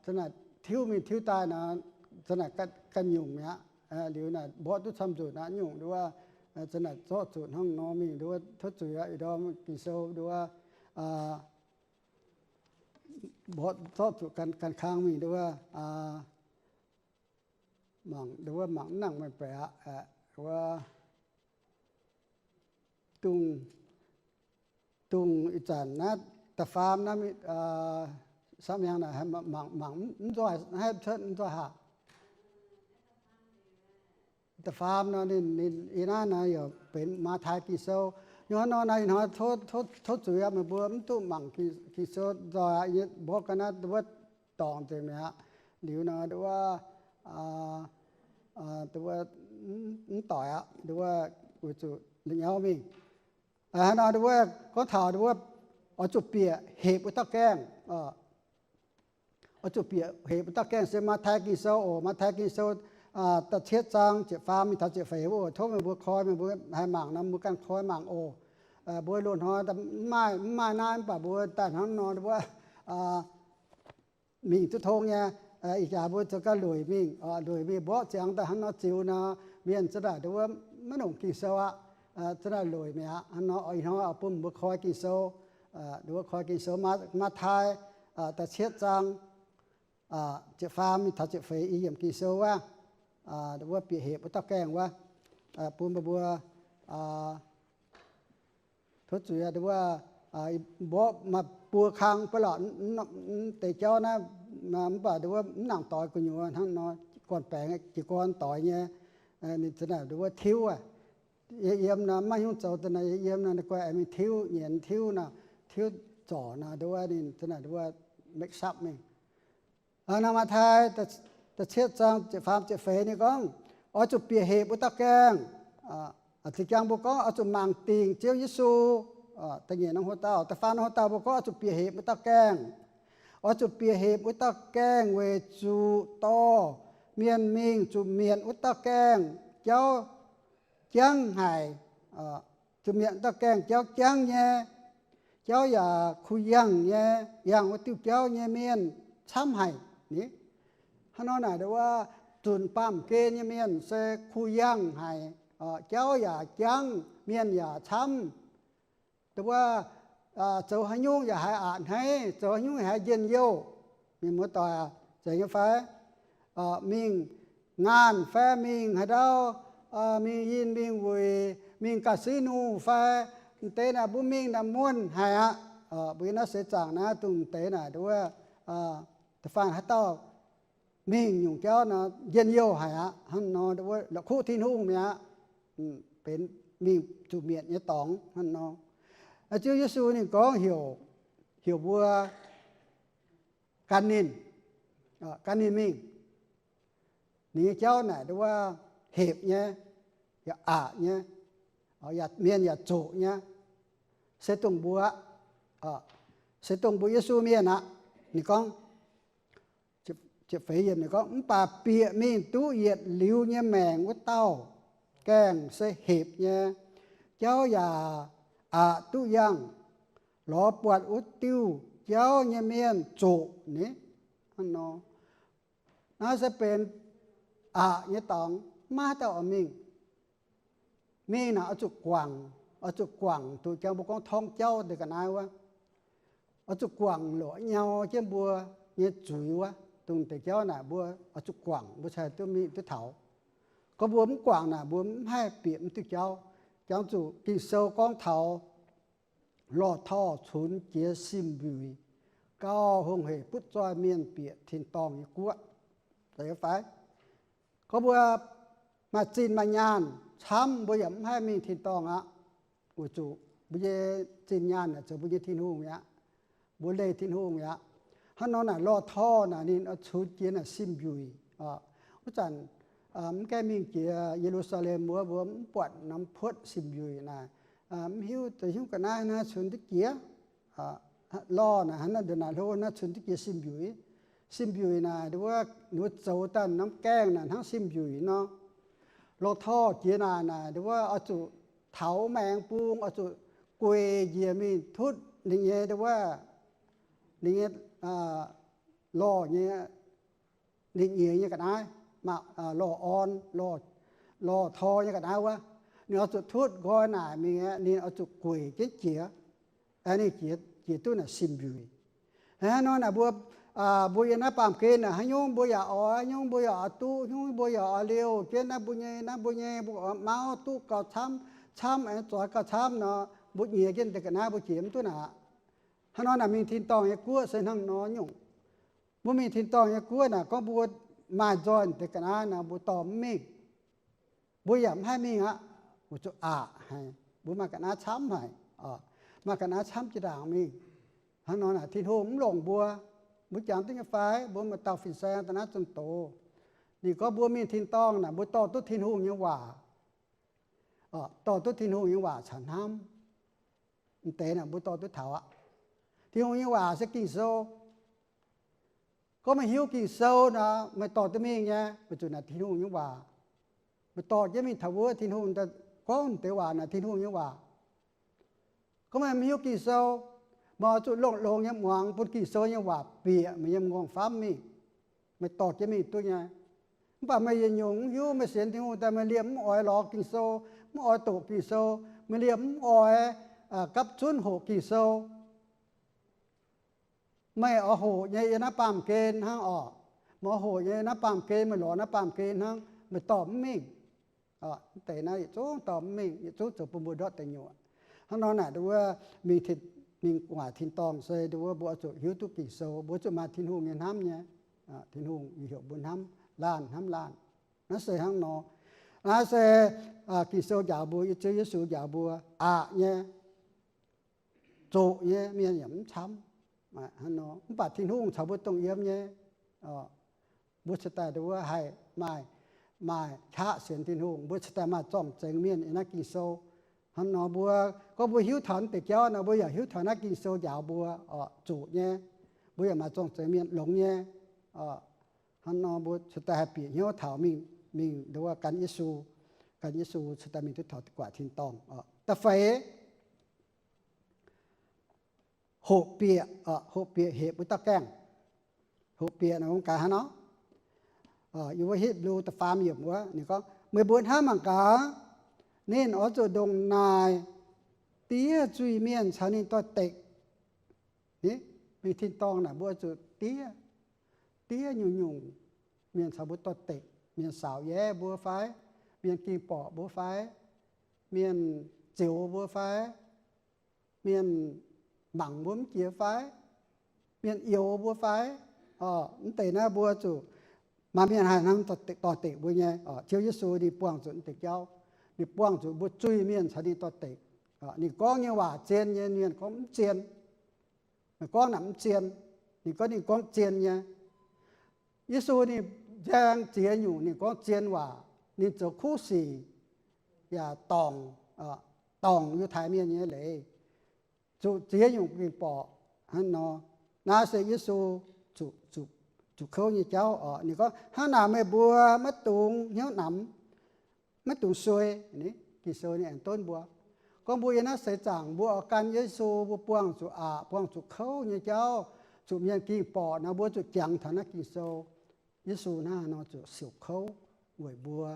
za'naaic tiuv mingh tiuv daaih nor, za'naaic ganh nyungc mi'aqv. Liuz naaic mborqv duqv camv nzunc aqv nyungc nduov wuov, za'naaic zorqv zuqc hnangv nor mingh nduov wuov. Tov zuiz aqv, ih ndorm Ging-Sou nduov wuov, mborqv zorqv zuqc ganh kang mingh nduov wuov, mangc nduov wuov, mangc mv nangc meih baeqc aqv. Wuov, dungh, dungh ih zanc naaiv da'faam naaiv, samv hnyangx naaic mangc, mangc mv nzoih, haih cuotv mv nzoih haac. Da'faam nor ninh, ninh ih naaiv nor yaac benx Matv^tai Ging-Sou. Ih hnoi nor naaiv ih hnoi tov zuiz aqv, meih mbuo mv duqv mangc Ging-Sou nzoih aqv. Yie mborqv ga'naaiv nduov wuov dorngc nzengc mi'aqv. Liuz nor nduov wuov, nduov wuov, mv doic aqv, nduov wuov, weic zuqc la'nyauv mingh. Hnangv nor nduov wuov gorngv taux nduov wuov, oix zuqc bieqc hepc wuov dauh gaengh. Oix zuqc bieqc hepc wuov dauh gaengh se Matv^tai Ging-Sou oc. Matv^tai Ging-Sou da'cietv zaang ziepc faam mingh taux ziepc feix wuov oc. Tov meih mbuo koi, meih mbuo haih mangc nor, mbuo ganh koi mangc oc. Mbuo loz-hnoi mv maaih, mv maaih naaiv, mv baac mbuo daaih hnangv nor nduov wuov, mingh duqv tong nyei. Ih jaax mbuo zoux gauh lueic mingh, lueic mingh mborqv ziangx daaih hnangv nor ziux nor, mienh za'naaic nduov wuov maiv nongc Ging-Sou aqv. Za'naaic lueic mi'aqv. Hnangv nor ih hnoi oix bun mbuo koi Ging-Sou, nduov wuov koi Ging-Sou, Matv^tai da'cietv zaang ziepc faam mingh taux ziepc feix, i yiemc Ging-Sou wuov, nduov wuov bieqc hepc wuov dauh gaengh wuov, bun mbuo, mbuo tov zuiz nduov wuov, mborqv maaih buo kang ba'laqc, mv deix jauv naaiv, mv baac nduov wuov mv nangc doix gu'nyuoz hnangv nor, gorn-baengx jiez gorn doix nyei. Ninh za'naaic nduov wuov tiuv aqv. Yie yiem nor maiv hnyungv zoux daaih nor, yie yiem nor ninh guai aengx mingh tiuv nyienz tiuv nor, tiuv zorc nor nduov wuov ninh za'naaic nduov wuov make up mingh. Nor Matv^tai da'cietv zaang ziepc faam ziepc feix ninh gorngv, oix zuqc bieqc hepc wuov dauh gaengh. Zinh jangx mbuo gorngv oix zuqc mangc dingc Ziouv Yesu. Da'nyeic norm hlo dauh, da'faam norm hlo dauh mbuo gorngv oix zuqc bieqc hepc wuov dauh gaengh. Oix zuqc bieqc hepc wuov dauh gaengh weic zuqc dorh mienh mingh zuqc mietc wuov dauh gaengh jauv jangv haic. Zuqc mietc wuov dauh gaengh jauv jangv nyei, jauv yaac kuh yangh nyei, yangh wuov diuh jauv nyei mienh camv haic ni. Hnangv nor naaic nduov wuov, zunc baamh gen nyei mienh se kuh yangh haic, jauv yaac jangv, mienh yaac camv. Nduov wuov, zoux haaix nyungc yaac haiz a'hneiv, zoux haaix nyungc yaac haiz njien-youh. Mienh muoz-doic, zeiz nyei fai? Mingh ngaanh fai mingh haaix ndau, mingh yinh mingh wuic, mingh casino fai, m'deix naaic mbuo mingh naaic muonh haic aqv. Mbuo yiem naaiv seix zaangc naaiv dongh m'deix naaic nduov wuov, da'faanh haaix dauh mingh nyungc jauv nor njien-youh haic aqv. Hnangv nor nduov wuov la'kuqv Tin-Hungh mi'aqv. Benx mingh zuqc mietc nyei dorngx hnangv nor. Ziouv Yesu ninh gorngv heuc, heuc mbuo gan ninh, gan ninh mingh. Ninh nyei jauv naaic nduov wuov hepc nyei, yaac aqc nyei, mienh yaac zoqc nyei, se dongh mbuo, se dongh mbuo Yesu mienh aqv. Ninh gorngv, Feix yiemc ninh gorngv, mv baac bieqc mingh duqv yietc liuz nyei maengc wuov dauh gaengh se hepc nyei, jauv yaac aqc duqv yangh. Lorz buatc wuov diuh jauv nyei mienh zoqc ni. Naaiv se benx aqc nyei dorngx, maiv dauh oix mingh. Mingh naaic oix zuqc guangc, oix zuqc guangc, dongh jang mbuo gorngv torngv jauv deix ga'naaiv wuov. Oix zuqc guangc longc nyau jienv mbuo nyei zuiz wuov, dongh deix jauv naaic mbuo oix zuqc guangc, mbuo cingx duqv mingh duqv taux. Gorngv mbuo mv guangc naaic, mbuo mv haih bieqc mv diuh jauv. Jangx zuqc Ging-Sou gorngv taux lorh torh cunx jiex sim-mbiuic, gauh hungh heic butv zoih mienh bieqc tin-dorngh nyei guoqv. Fai gorngv mbuo maaih zinh maaih nyaanh camv, mbuo yaac mv haih mingh tin-dorngh aqv. Weic zuqc mbuo nyei zinh nyaanh naaic zoux mbuo nyei Tin-Hungh mi'aqv. Mbuo leih Tin-Hungh mi'aqv. Hnangv nor naaic lorh torh naaic ninh oix cunx jiex naaic sim-mbiuic. Wuov zanc mv gaengh mingh jiex Ye^lu^saa^lem wuov, mbuo mv buatc norm puotv sim-mbiuic naaic. Mv hiuv, da'hiuv ga'naaiv naaiv cunx duqv jiex. Lorh naaic hnangv naaiv ndongc naaic hlo naaiv cunx duqv jiex sim-mbiuic. Sim-mbiuic naaic wuov, ninh mbuo zoux daaih norm gaengh naaic hnangv sim-mbiuic nor. Lorh torh jiex naaic, naaic wuov oix zuqc taux maengx bung, oix zuqc gueic njiec mingh tutv ninh nyei wuov, ninh nyei lorh nyei, ninh nyiex nyei ga'naaiv, lorh orn, lorh torh nyei ga'naaiv wuov, ninh oix zuqc tutv nqoi naaic mingh, ninh oix zuqc gueic jienv jiex, ninh jiex duqv naaic sim-mbiuic. Hnangv nor naaic mbuo, mbuo yiem naaiv baamh gen naaic haaix nyungc mbuo yaac oix, haaix nyungc mbuo yaac oix duqv, haaix nyungc mbuo yaac oix liouh jienv naaiv mbuo nyei, naaiv mbuo nyei, mbuo oix mauv duqv gauh camv, camv aengx zoix gauh camv nor, mbuo nyiex jienv deix ga'naaiv mbuo jiex mv duqv naaic. Hnangv nor naaic mingh tin-dorngh nyei guoqv se hnangv nor nyungc. Mbuo mingh tin-dorngh nyei guoqv naaic gorngv mbuo maaih nzoih deix ga'naaiv naaic mbuo dorh mv mingh. Mbuo yaac mv haih mingh aqv, weic zuqc aqc haic, mbuo maaih ga'naaiv camv haic, maaih ga'naaiv camv jiex ndaangc mingh. Hnangv nor naaic Tin-Hungh mv longc mbuo. Mbuo jangx duqv nyei fai? Mbuo maaih dauh fin-saeng daaih naaiv zunh doz. Ninh gorngv mbuo mingh tin-dorngh naaic mbuo dorh duqv Tin-Hungh nyei waac, dorh duqv Tin-Hungh nyei waac caux hnamv. M'deix naaic mbuo dorh duqv taux aqv. Tin-Hungh nyei waac se Ging-Sou. Gorngv meih hiuv Ging-Sou nor, meih dorh duqv mingh nyei, weic zuqc naaic Tin-Hungh nyei waac. Meih dorh jienv mingh taux wuov, Tin-Hungh gorngv deix waac naaic Tin-Hungh nyei waac. Gorngv meih mv hiuv Ging-Sou, meih oix zuqc longx-longx nyei muangx bun Ging-Sou nyei waac bieqc meih nyei m'nqorngv famv mingh. Meih dorh jienv mingh duqv nyei. Mv baac meih yietc nyungc mv hiuv, meih sienx Tin-Hungh daaih meih liemh mv oix lorz Ging-Sou, mv oix doqc Ging-Sou, meih liemh mv oix gapv zunv hoqc Ging-Sou. Meih oix hoqc nyei yiem naaiv baamh gen hnangv orqc. Meih oix hoqc nyei naaiv baamh gen, meih lorz naaiv baamh gen hnangv, meih dorh mv mingh. Mv deix naaiv yietc zungv dorh mv mingh, yietc zungv zoux bun mbuo ndortv deic nyuoqc. Hnangv nor naaic wuov, mingh, mingh gu'nguaaic tin-dorngh se wuov mbuo oix zuqc hiuv duqv Ging-Sou, mbuo zuqc maaih Tin-Hungh nyei hnamv nyei. Tin-Hungh heuc mbuo hnamv laanh hnamv laanh. Naaiv se hnangv nor. Naaiv se Ging-Sou njaaux mbuo, Ziouv Yesu njaaux mbuo, aqc nyei, zoqc nyei mienh yaac mv camv. Mv baac Tin-Hungh caux mbuo dongh yiem nyei. Mbuo cingx daaih wuov haih maaih, maaih qaqv sienx Tin-Hungh, mbuo cingx daaih maaih zorng-zengx mienh yiem naaiv Ging-Sou. Hnangv nor mbuo, gorngv mbuo hiuv taux naaiv deix jauv nor, mbuo yaac hiuv taux naaiv Ging-Sou njaaux mbuo, oc, zuqc nyei. Mbuo yaac maaih zorng-zengx mienh longx nyei. Hnangv nor mbuo cingx daaih haih bieqc hnyouv taux mingh, mingh nduov gan Yesu, gan Yesu cingx daaih mingh duqv taux gu'nguaaic tin-dorngh. Da'feix, hoqc bieqc, hoqc bieqc hepc wuov dauh gaengh. Hoqc bieqc naaic mbuo gaax hnangv nor, yiem wuov Hipv^lu da'faam yiemc wuov ninh gorngv, meih mbuo hnamv mangc gaax, ninh oix zuqc ndongc naaic diev zuiz-mienh caux ninh doix-dekc. Mingh tin-dorngh naaic mbuo zuqc diev, diev nyungc-nyungc mienh caux mbuo doix-dekc, mienh saauc yaev mbuo fai, mienh ging-borqc mbuo fai, mienh zioux mbuo fai, mienh mangc mbuo mv jiex fai, mienh youx mbuo fai. Mv deix naaiv mbuo zuqc maaih mienh haih hnamv doix-dekc mbuo nyei. Ziouv Yesu ninh buangh zuqc mv deix jauv. Ninh buangh zuqc mbuo zuiz-mienh caux ninh doix-dekc. Ninh gorngv nyei waac zien nyei, mienh gorngv mv zien. Meih gorngv naaic mv zien. Ninh gorngv, ninh gorngv zien nyei. Yesu ninh nzaeng ziex nyungc ninh gorngv zien waac. Ninh zoux kuv sic yaac dorngc, dorngc Yiutai Mienh nyei leiz, zuqc ziex nyungc ging-borqc hnangv nor. Naaiv se Yesu zuqc, zuqc zuqc kouv nyei jauv oc. Ninh gorngv, hnangv naaic meih mbuo maiv dungx hnyouv namx, maiv dungx suei. Ging-Sou ninh aengx donv mbuo gorngv mbuo yiem naaiv seix zaangc mbuo oix gan Yesu, mbuo buangh zuqc aqc, buangh zuqc kouv nyei jauv, zuqc mienh ging borqc nor, mbuo zuqc jangx taux naaiv Ging-Sou. Yesu hnangv haaix nor zuqc siouc kouv weic mbuo.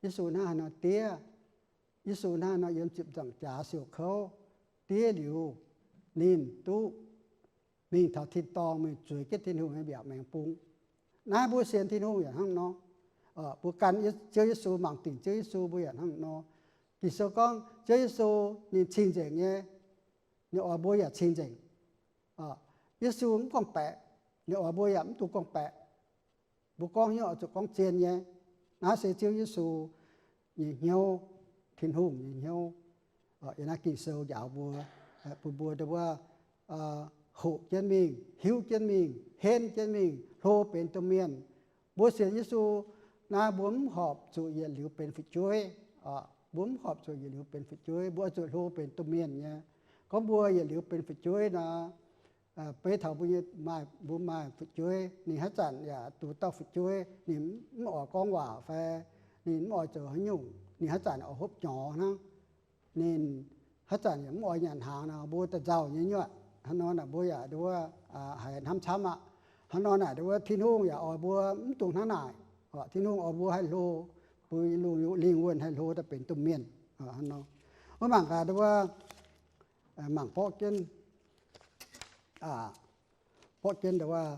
Yesu hnangv haaix nor diev. Yesu hnangv haaix nor yiem ziepc nzaangc jaax siouc kouv diev liuz, ninh duqv mingh taux tin-dorngh, mingh zueiz jienv Tin-Hungh nyei mbiaauc maengx bung. Naaiv mbuo sienx Tin-Hungh yaac hnangv nor. Mbuo gan Ziouv Yesu, mangc dingc Ziouv Yesu, mbuo yaac hnangv nor. Ging-Sou gorngv Ziouv Yesu ninh cing-nzengc nyei, ninh oix mbuo yaac cing-nzengc. Yesu mv gorngv-baeqc, ninh oix mbuo yaac mv dungx gorngv-baeqc. Mbuo gorngv hnyouv oix zuqc gorngv zien nyei. Naaiv se Ziouv Yesu nyei hnyouv, Tin-Hungh nyei hnyouv. Yiem naaiv Ging-Sou njaaux mbuo, bun mbuo ndongc wuov hoqc jienv mingh, hiuv jienv mingh, henv jienv mingh, hlo benx domh mienh. Mbuo sienx Yesu naaiv, mbuo mv horpc zuqc yietc liuz benx fu'jueiv. Mbuo mv horpc zuqc yietc liuz benx fu'jueiv. Mbuo oix zuqc hlo benx domh mienh nyei. Gorngv mbuo yietc liuz benx fu'jueiv nor, beiv taux mbuo nyei, maaih, mbuo maaih fu'jueiv, ninh haaix zanc yaac duqv dauh fu'jueiv, ninh mv oix gorngv waac fai ninh mv oix zoux haaix nyungc, ninh haaix zanc oix hopv jorngx hnangv, ninh haaix zanc yaac mv oix nyanc hnaangx nor, mbuo daaih nzauh nyei nyuoqc. Hnangv nor naaic mbuo yaac ndongc wuov haiz hnamv camv aqv. Hnangv nor naaic ndongc wuov Tin-Hungh yaac oix mbuo mv dungx hnangv naaic. Tin-Hungh oix mbuo haih hlo, mbuo lungh lingh wuonh haih hlo daaih benx domh mienh. Hnangv nor, wuov mangc gaax ndongc wuov, mangc borqv jienv, borqv jienv ndongc wuov,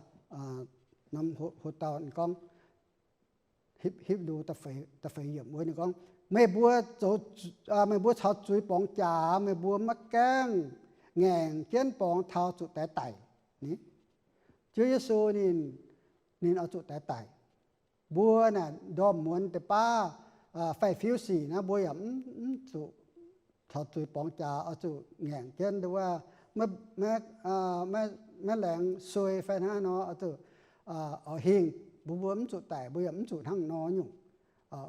norm ho-, ho dauh ninh gorngv, Hipv-, Hipv^lu da'feix, da'feix yiemc wuov ninh gorngv, meih mbuo zoux, meih mbuo caux zuiz borngz jaax, meih mbuo maiv gaengh ngaengc jienv borngz taux zuqc daix daic. Ni, Ziouv Yesu ninh, ninh oix zuqc daix daic. Mbuo naaic ndorm muonz deix baav faix-fiuv sic naaiv, mbuo yaac mv, mv zuqc caux zuiz borngz jaax, oix zuqc ngaengc jienv ndongc wuov maiv, maiv, maiv laengz suei fai hnangv nor, oix zuqc oix hingh, mbuo, mbuo mv zuqc daic, mbuo yaac mv zuqc hnangv nor nyungc.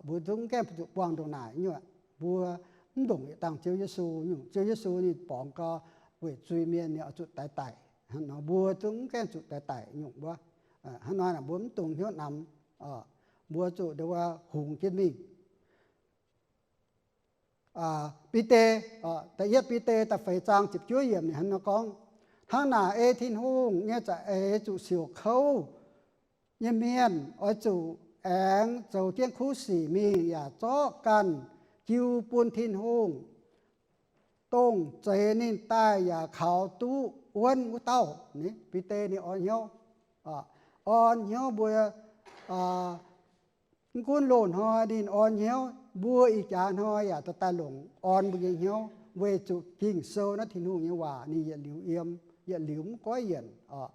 Mbuo zungv mv gaengh zuqc buangh ndongc naaic nyungc. Mbuo mv ndongc yietc dangh Ziouv Yesu nyungc. Ziouv Yesu ninh borngz gau weic zuiz-mienh ninh oix zuqc daix daic. Hnangv nor mbuo zungv mv gaengh zuqc daix daic nyungc wuov. Hnangv nor naaic mbuo mv dungx hnyouv namx. Mbuo zuqc ndongc wuov hungx jienv mingh. Bide, da'yietv Bide da'feix zaang ziepc juov yiemc ninh hnangv nor gorngv, hnangv naaic ei Tin-Hungh nyei za'eix zuqc siouc kouv nyei mienh oix zuqc aengx zoux jienv kuv sic mingh yaac zorqv ganh jiu bun Tin-Hungh, dongh zeix ninh daaih yaac kaux duqv wuonv wuov dauh. Ni, Bide ninh orn hnyouv, orn hnyouv mbuo, mv gunv loz-hnoi ninh orn hnyouv, mbuo ih jaax hnoi yaac daaih longc orn mbuo nyei hnyouv weic zuqc Ging-Sou naaiv Tin-Hungh nyei waac ninh yietc liuz yiem, yietc liuz mv goiv yienc oc.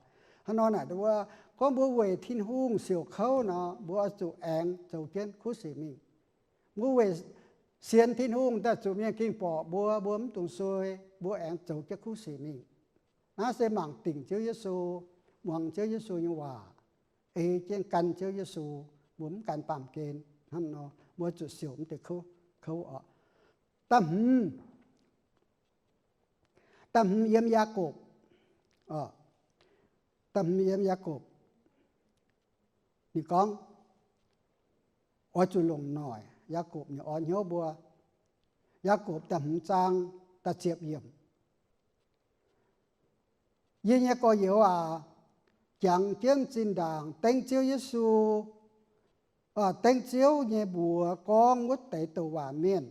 Hnangv nor naaic wuov, gorngv mbuo weic Tin-Hungh siouc kouv nor, mbuo oix zuqc aengx zoux jienv kuv sic mingh. Mbuo weic sienx Tin-Hungh daaih zuqc mienh ging borqc mbuo, mbuo mv dungx suei, mbuo aengx zoux jienv kuv sic mingh. Naaiv se mangc dingc Ziouv Yesu, muangx Ziouv Yesu nyei waac, ei jienv gan Ziouv Yesu, mbuo mv gan baamh gen. Hnangv nor mbuo zuqc siouc mv deix kouv, kouv oc. Da'hmz, da'hmz yiem Yaakopv, da'hmz yiem Yaakopv, ninh gorngv, oix zuqc longc noic. Yaakopv ninh orn hnyouv mbuo. Yaakopv da'hmz zaang da'ziepc yiemc. Yie nyei gorx-youz aac, jangx jienv zinh ndaangc dengv Ziouv Yesu, dengv Ziouv nyei mbuox gorngv wuov deix douc waac mienh,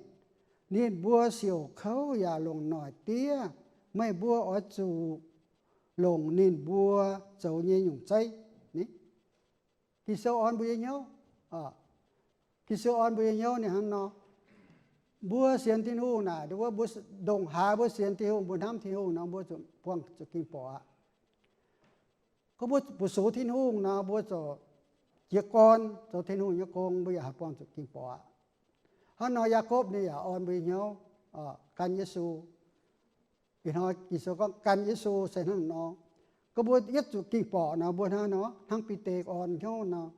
ninh mbuo siouc kouv yaac longc noic diev. Meih mbuo oix zuqc longc ninh mbuo zoux nyei nyungc zeiv. Ging-Sou orn mbuo nyei hnyouv. Ging-Sou orn mbuo nyei hnyouv ninh hnangv nor. Mbuo sienx Tin-Hungh naaic, ndongc haaix mbuo sienx Tin-Hungh, mbuo hnamv Tin-Hungh nor, mbuo zuqc buangh zuqc ging borqc aqv. Gorngv mbuo bu sux Tin-Hungh nor, mbuo ziouc jiez gorn zoux Tin-Hungh nyei gong, mbuo yaac haih buangh zuqc ging borqc aqv. Hnangv nor Yaakopv ninh yaac orn mbuo nyei hnyouv gan Yesu. Ih hnoi Ging-Sou gorngv gan Yesu se hnangv nor. Gorngv mbuo yietv zuqc ging borqc nor, mbuo hnangv nor, hnangv Bide orn hnyouv nor,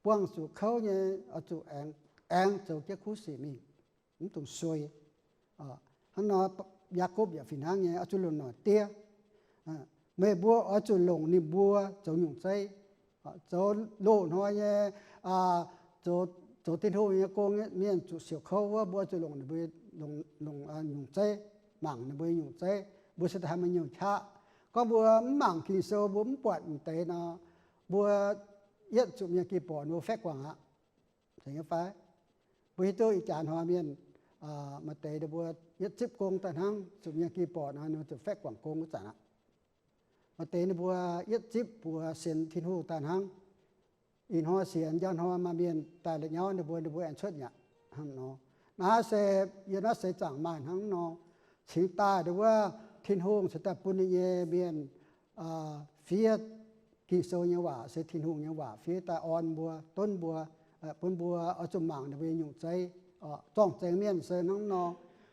buangh zuqc kouv nyei, oix zuqc aengx, aengx zoux jienv kuv sic mingh, mv dungx suei. Hnangv nor Yaakopv yaac fih hnangv nyei, oix zuqc longc noic diev. Meih mbuo oix zuqc longc ninh mbuo zoux nyungc zeiv. Zoux loz-hnoi nyei, zoux Tin-Hungh nyei gong mienh zuqc siouc kouv wuov, mbuo oix zuqc longc ninh mbuo, longc nyungc zeiv, mangc ninh mbuo nyungc zeiv, mbuo se daaih haih maaih nyungc qaqv. Gorngv mbuo mv mangc Ging-Sou, mbuo mv buatc m'deix nor, mbuo yietv zuqc mienh ging-borqc ninh mbuo faeqv guangc aqv. Zeiz nyei fai? Mbuo hiuv duqv ih jaax hnoi mienh, maaih deix ninh mbuo yietv zipv gong daaih hnangv, zuqc mienh ging-borqc nor ninh mbuo zuqc faeqv guangc gong wuov zanc aqv. Maaih deix ninh mbuo yietv zipv buoz sienx Tin-Hungh daaih hnangv. Ih hnoi sienx, njang hnoi maaih mienh daaih la'nyauv ninh mbuo, ninh mbuo aengx cuotv mi'aqv. Hnangv nor, naaiv se, yie naaiv seix zaangc maaih hnangv nor. Cingx daaih nduov wuov, Tin-Hungh cingx daaih bun ninh nyei mienh fiev Ging-Sou nyei waac, se Tin-Hungh nyei waac fiev daaih orn mbuo, donv mbuo, bun mbuo oix zuqc mangc ninh mbuo nyei nyungc zeiv. Zorng-zengx mienh se hnangv nor.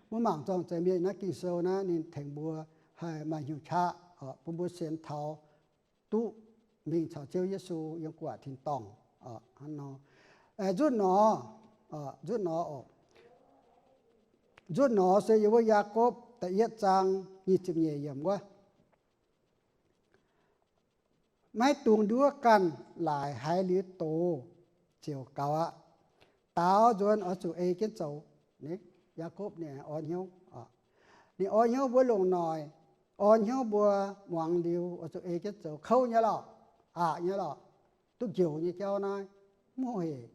Mbuo mangc zorng-zengx mienh naaiv Ging-Sou naaiv, ninh tengx mbuo haih maaih nyungc qaqv, bun mbuo sienx taux duqv mingh caux Ziouv Yesu yiem gu'nguaaic tin-dorngh. Hnangv nor, nzutv nor, nzutv nor oc. Nzutv nor se yiem wuov Yaakopv da'yietv zaang nyic ziepc nyeic yiemc wuov. Maiv dungx nduov ganh laaic haiz liuz doz ziouc gaux aqv. Daaux nzuonx oix zuqc ei jienv zoux. Yaakopv ninh orn hnyouv, ninh orn hnyouv mbuo longc noic, orn hnyouv mbuo muangx liuz oix zuqc ei jienv zoux. Kouv nyei lorqc, aqc nyei lorqc, duqv njoux nyei jauv naaiv, mv houh heic.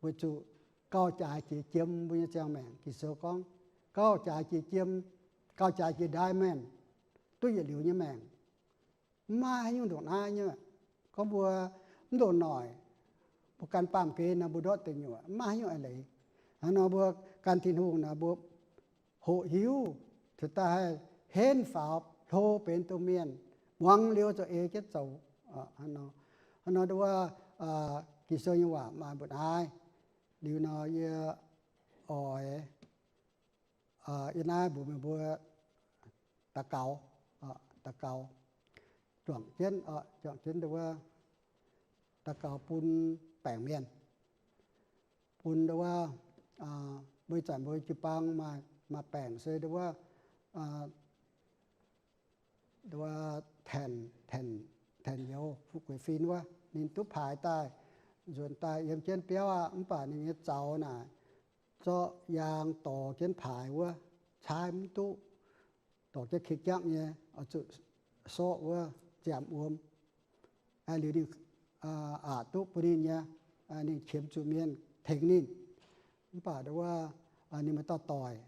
Weic zuqc gauh jaaix jiex jiem mbuo nyei ziangh maengc. Ging-Sou gorngv, gauh jaaix jiex jiem, gauh jaaix jiex diamond, duqv yietc liuz nyei maengc. Mv maaih haaix nyungc ndongc naaiv nyei. Gorngv mbuo mv ndongc noic, mbuo gan baamh gen nor mbuo ndortv deic nyuoqc, mv maaih haaix nyungc eix leiz. Hnangv nor mbuo gan Tin-Hungh nor mbuo hoqc hiuv, cingx daaih haih henv faaux hlo benx domh mienh, muangx liuz zuqc ei jienv zoux. Hnangv nor, nduov wuov, Ging-Sou nyei waac maaih mbu'naaiv. Liuz nor yie oix, yie naaiv mbuox meih mbuo daux gaux, daux gaux, juangc jienv, juangc jienv nduov wuov, daux gaux bun baengc mienh, bun nduov wuov, mbuo ih zanc mbuo jiu-baang maaih, maaih baengc se nduov wuov, nduov wuov, Tanh, Tanh Youz, Fuqv Gueix Fin wuov, ninh duqv paaix daaih, nzuonx daaih yiem jienv biauv aqv. Mv baac ninh nyei zaux naaic zorqv yaang dorh jienv paaix wuov, caaiv mv duqv, dorh jienv kie jangv nyei, oix zuqc sorqv wuov ziaamv wuom. Liuz ninh aqc duqv bun ninh nyei, ninh qiemx zuqc mienh tengx ninh. Mv baac nduov wuov, ninh maaih dauh doic,